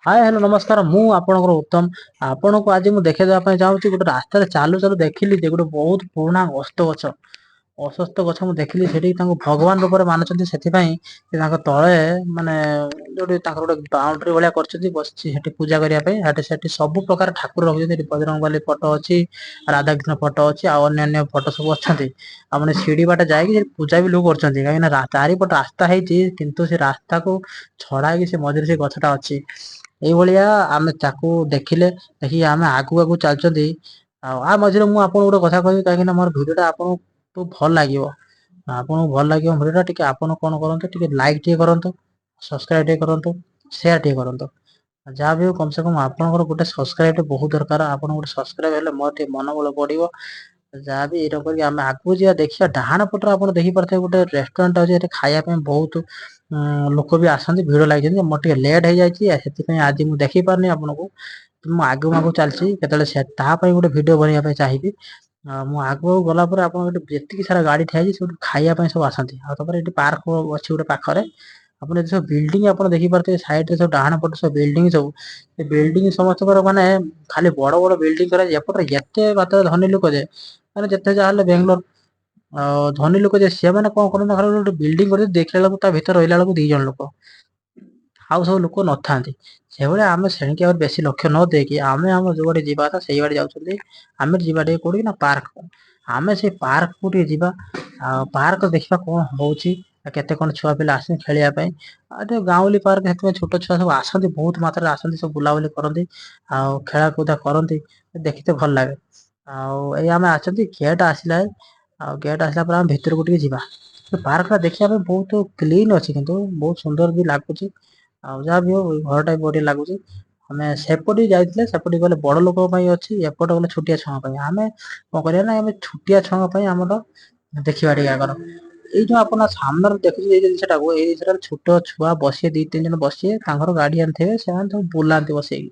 ହାଏ, hello, ନମସ୍କାର। ମୁଁ ଆପଣଙ୍କର ଉତ୍ତମ। ଆପଣଙ୍କୁ ଆଜି ମୁଁ ଦେଖେଇ ଦେବା ପାଇଁ ଚାହୁଁଛି, ଗୋଟେ ରାସ୍ତାରେ ଚାଲୁ ଚାଲୁ ଦେଖିଲି ଯେ ଗୋଟେ ବହୁତ ପୁରୁଣା ଓସ୍ତ ଗଛ। ଅଶ୍ୱତ୍ଥ ଗଛ ମୁଁ ଦେଖିଲି ସେଠି। ତାଙ୍କୁ ଭଗବାନ ରୂପରେ ମାନୁଛନ୍ତି। ସେଥିପାଇଁ ସେ ତାଙ୍କ ତଳେ, ମାନେ ଯୋଉଠି ତାଙ୍କର ଗୋଟେ ବାଉଣ୍ଡ୍ରି ଭଳିଆ କରିଛନ୍ତି, ବସିଛି ସେଠି ପୂଜା କରିବା ପାଇଁ। ସେଠି ସବୁ ପ୍ରକାର ଠାକୁର ରଖିଛନ୍ତି। ଏଠି ବଜରଙ୍ଗବାଲି ଫଟୋ ଅଛି, ରାଧାକୃଷ୍ଣ ଫଟୋ ଅଛି ଆଉ ଅନ୍ୟାନ୍ୟ ଫଟୋ ସବୁ ଅଛନ୍ତି। ଆଉ ମାନେ ସିଡି ବାଟେ ଯାଇକି ସେଠି ପୂଜା ବି ଲୋକ କରୁଛନ୍ତି, କାହିଁକି ନା ଚାରିପଟ ରାସ୍ତା ହେଇଛି, କିନ୍ତୁ ସେ ରାସ୍ତାକୁ ଛଡା ହେଇକି ସେ ମଝିରେ ସେ ଗଛଟା ଅଛି। ଏଇଭଳିଆ ଆମେ ତାକୁ ଦେଖିଲେ, ଦେଖିକି ଆମେ ଆଗକୁ ଆଗକୁ ଚାଲିଛନ୍ତି। ଆଉ ଆ ମଝିରେ ମୁଁ ଆପଣଙ୍କୁ ଗୋଟେ କଥା କହିବି, କାହିଁକି ନା ମୋର ଭିଡିଓ ଟା ଆପଣଙ୍କୁ ଭଲ ଲାଗିବ। ଆପଣଙ୍କୁ ଭଲ ଲାଗିବ ଭିଡିଓ ଟା ଟିକେ, ଆପଣ କଣ କରନ୍ତୁ, ଟିକେ ଲାଇକ୍ ଟିକେ କରନ୍ତୁ, ସବସ୍କ୍ରାଇବ ଟିକେ କରନ୍ତୁ, ସେୟାର ଟିକେ କରନ୍ତୁ। ଯାହା ବି ହଉ, କମ ସେ କମ ଆପଣଙ୍କର ଗୋଟେ ସବସ୍କ୍ରାଇବ ବହୁତ ଦରକାର। ଆପଣ ଗୋଟେ ସବସ୍କ୍ରାଇବ ହେଲେ ମୋର ଟିକେ ମନୋବଳ ବଢିବ। ଯାହା ବି ଏଇଟା କରିକି ଆମେ ଆଗକୁ ଯିବା, ଦେଖିବା। ଡାହାଣ ପଟରେ ଆପଣ ଦେଖିପାରୁଥିବେ ଗୋଟେ ରେଷ୍ଟୁରାଣ୍ଟ ଅଛି। ଏଠି ଖାଇବା ପାଇଁ ବହୁତ ଲୋକ ବି ଆସନ୍ତି, ଭିଡ ଲାଗିଛନ୍ତି। ମୋର ଟିକେ ଲେଟ୍ ହେଇଯାଇଛି, ସେଥିପାଇଁ ଆଜି ମୁଁ ଦେଖିପାରୁନି ଆପଣଙ୍କୁ। ମୁଁ ଆଗକୁ ଆଗକୁ ଚାଲିଛି, କେତେବେଳେ ସେ ତା ପାଇଁ ଗୋଟେ ଭିଡିଓ ବନେଇବା ପାଇଁ ଚାହିଁବି। ମୁଁ ଆଗକୁ ଗଲା ପରେ ଆପଣ ଏଠି ଯେତିକି ସାରା ଗାଡି ଠିଆ ହେଇଛି, ସେଠୁ ଖାଇବା ପାଇଁ ସବୁ ଆସନ୍ତି। ଆଉ ତାପରେ ଏଠି ପାର୍କ ଅଛି ଗୋଟେ ପାଖରେ। ଆପଣ ଏଠି ସବୁ ବିଲ୍ଡିଂ ଆପଣ ଦେଖିପାରୁଥିବେ, ସାଇଡରେ ସବୁ, ଡାହାଣ ପଟେ ସବୁ ବିଲ୍ଡିଂ ସବୁ। ସେ ବିଲ୍ଡିଂ ସମସ୍ତଙ୍କର ମାନେ ଖାଲି ବଡ ବଡ ବିଲ୍ଡିଂ କରାଯାଇଛି। ଏପଟରେ ଏତେ ମାତ୍ରାରେ ଧନୀ ଲୋକ ଯେ, ମାନେ ଯେତେ ଯାହା ହେଲେ ବେଙ୍ଗଲୋର, ଆଉ ଧନୀ ଲୋକ ଯେ ସେମାନେ କଣ କରନ୍ତି ନା, ଗୋଟେ ବିଲ୍ଡିଂ କରି ଦେଖିଲା ବେଳକୁ ତା ଭିତରେ ରହିଲା ବେଳକୁ 2 ଜଣ ଲୋକ, ଆଉ ସବୁ ଲୋକ ନଥାନ୍ତି। ସେଭଳିଆ ଆମେ ସେଣିକି ଆଉ ବେଶୀ ଲକ୍ଷ୍ୟ ନ ଦେଇକି ଆମେ ଆମ ଯୋଉଆଡେ ଯିବା କଥା ସେଇଆଡେ ଯାଉଛନ୍ତି। ଆମେ ଯିବା ଟିକେ କୋଉଠି ନା ପାର୍କ। ଆମେ ସେଇ ପାର୍କକୁ ଟିକେ ଯିବା ଆଉ ପାର୍କ ଦେଖିବା କଣ ହଉଛି, କେତେ କଣ ଛୁଆ ପିଲା ଆସନ୍ତି ଖେଳିବା ପାଇଁ। ଆଉ ଟିକେ ଗାଉଁଲି ପାର୍କ, ସେଥିପାଇଁ ଛୋଟ ଛୁଆ ସବୁ ଆସନ୍ତି, ବହୁତ ମାତ୍ରାରେ ଆସନ୍ତି, ସବୁ ବୁଲାବୁଲି କରନ୍ତି ଆଉ ଖେଳାକୁଦା କରନ୍ତି, ଦେଖିତେ ଭଲ ଲାଗେ। ଆଉ ଏଇ ଆମେ ଅଛନ୍ତି, ଗେଟ୍ ଆସିଲା। ଆଉ ଗେଟ୍ ଆସିଲା ପରେ ଆମେ ଭିତରକୁ ଟିକେ ଯିବା। ପାର୍କ ଟା ଦେଖିବା ପାଇଁ ବହୁତ କ୍ଲିନ ଅଛି, କିନ୍ତୁ ବହୁତ ସୁନ୍ଦର ବି ଲାଗୁଛି। ଆଉ ଯାହା ବି ହଉ, ଘରଟା ବି ବଢିଆ ଲାଗୁଛି। ଆମେ ସେପଟେ ଯାଇଥିଲେ, ସେପଟେ ଗଲେ ବଡ ଲୋକଙ୍କ ପାଇଁ ଅଛି, ଏପଟେ ଗଲେ ଛୋଟିଆ ଛୁଆଙ୍କ ପାଇଁ। ଆମେ କଣ କରିବା ନା, ଆମେ ଛୋଟିଆ ଛୁଆଙ୍କ ପାଇଁ ଆମର ଦେଖିବା ଟିକେ ଆଗର। ଏଇ ଯୋଉ ଆପଣ ସାମ୍ନାରେ ଦେଖୁଛନ୍ତି ଏଇ ଜିନିଷଟାକୁ, ଏଇ ଜିନିଷଟା ଛୋଟ ଛୁଆ ବସିବେ, ଦି ତିନି ଜଣ ବସିବେ, ତାଙ୍କର ଗାର୍ଡିଆନ ଥିବେ, ସେମାନେ ସବୁ ବୁଲାନ୍ତି ବସେଇକି।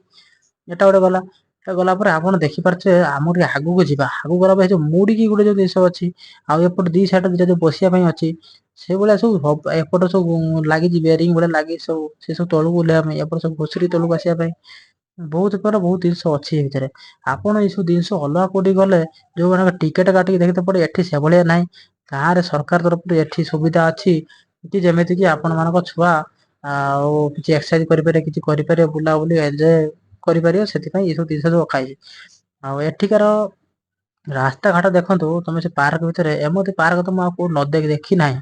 ଏଟା ଗୋଟେ ଗଲା। ଏଟା ଗଲା ପରେ ଆପଣ ଦେଖିପାରୁଥିବେ, ଆମର ଟିକେ ଆଗକୁ ଯିବା। ଆଗକୁ ଗଲା ପରେ ଯୋଉ ମୁଡିକି ଗୋଟେ ଯୋଉ ଜିନିଷ ଅଛି, ଆଉ ଏପଟେ ଦି ସାଇଡ୍ ଦିଟା ଯୋଉ ବସିବା ପାଇଁ ଅଛି, ସେଇଭଳିଆ ସବୁ ଏପଟେ ସବୁ ଲାଗିଛି, ବେରିଙ୍ଗ ଭଳିଆ ଲାଗିଛି ସବୁ, ସେ ସବୁ ତଳକୁ ଓହ୍ଲେଇବା ପାଇଁ, ଏପଟେ ସବୁ ଘୁଷୁରି ତଳକୁ ଆସିବା ପାଇଁ। ବହୁତ ପ୍ରକାର ବହୁତ ଜିନିଷ ଅଛି ଏ ଭିତରେ। ଆପଣ ଏଇ ସବୁ ଜିନିଷ ଅଲଗା କୋଉଠି ଗଲେ ଯୋଉମାନଙ୍କ ଟିକେଟ କାଟିକି ଦେଖିତେ ପଡେ, ଏଠି ସେଭଳିଆ ନାହିଁ। ଗାଁରେ ସରକାର ତରଫରୁ ଏଠି ସୁବିଧା ଅଛି କି ଯେମିତି କି ଆପଣ ମାନଙ୍କ ଛୁଆ ଆଉ କିଛି ଏକ୍ସରସାଇଜ କରିପାରିବେ, କିଛି କରିପାରିବେ, ବୁଲାବୁଲି ଏଞ୍ଜୟ କରିପାରିବ। ସେଥିପାଇଁ ଏସବୁ ଜିନିଷ ସବୁ ରଖାହେଇଛି। ଆଉ ଏଠିକାର ରାସ୍ତାଘାଟ ଦେଖନ୍ତୁ ତମେ। ସେ ପାର୍କ ଭିତରେ ଏମିତି ପାର୍କ ତ ମୁଁ ଆଉ କୋଉଠି ନ ଦେଖି ନାହିଁ।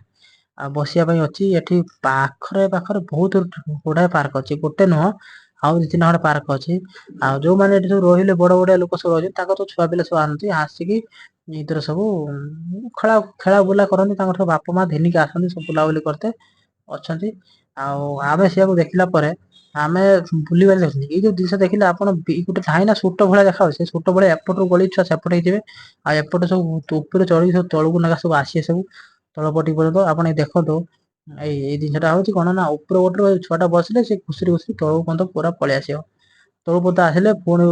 ଆଉ ବସିବା ପାଇଁ ଅଛି ଏଠି ପାଖରେ ପାଖରେ ବହୁତ ଗୁଡାଏ ପାର୍କ ଅଛି। ଗୋଟେ ନୁହଁ, ଆଉ ଦି ତିନି ଖଣ୍ଡେ ପାର୍କ ଅଛି। ଆଉ ଯୋଉମାନେ ଏଠି ସବୁ ରହିଲେ, ବଡ ବଡିଆ ଲୋକ ସବୁ ରହିଛନ୍ତି, ତାଙ୍କର ସବୁ ଛୁଆ ପିଲା ସବୁ ଆଣନ୍ତି, ଆସିକି ଏଇଥିରେ ସବୁ ଖେଳା ଖେଳା ବୁଲା କରନ୍ତି। ତାଙ୍କର ସବୁ ବାପା ମା ଘେନିକି ଆସନ୍ତି, ସବୁ ବୁଲାବୁଲି କରିତେ ଅଛନ୍ତି। ଆଉ ଆମେ ସେଇଆକୁ ଦେଖିଲା ପରେ ଆମେ ବୁଲିବାଲି ଦେଖୁଛନ୍ତି। ଏଇ ଯୋଉ ଜିନିଷ ଦେଖିଲେ ଆପଣ, ଗୋଟେ ଥାଏ ନା ଛୋଟ ଭଳିଆ ଦେଖାଯାଉଛି, ସେ ଛୋଟ ଭଳିଆ ଏପଟରୁ ଗଳି ଛୁଆ ସେପଟେ ହେଇଯିବେ। ଆଉ ଏପଟେ ସବୁ ଉପରେ ଚଢିକି ସବୁ ତଳକୁ ନେକା ସବୁ ଆସିବେ, ସବୁ ତଳ ପଟି ପର୍ଯ୍ୟନ୍ତ। ଆପଣ ଏଇ ଦେଖନ୍ତୁ, ଏଇ ଏଇ ଜିନିଷଟା ହଉଛି କଣ ନା, ଉପର ଗୋଟେ ଛୁଆଟା ବସିଲେ ସେ ଘୁଷୁରି ଘୁଷୁରି ତଳକୁ ପର୍ଯ୍ୟନ୍ତ ପୁରା ପଳେଇ ଆସିବ। ତଳକୁ ପର୍ଯ୍ୟନ୍ତ ଆସିଲେ ପୁଣି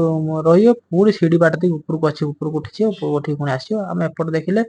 ରହିବ, ପୁଣି ସିଢି ବାଟ ଦେଇକି ଉପରକୁ ଅଛି, ଉପରକୁ ଉଠିଯିବ, ଉପରକୁ ଉଠିକି ପୁଣି ଆସିବ। ଆମେ ଏପଟେ ଦେଖିଲେ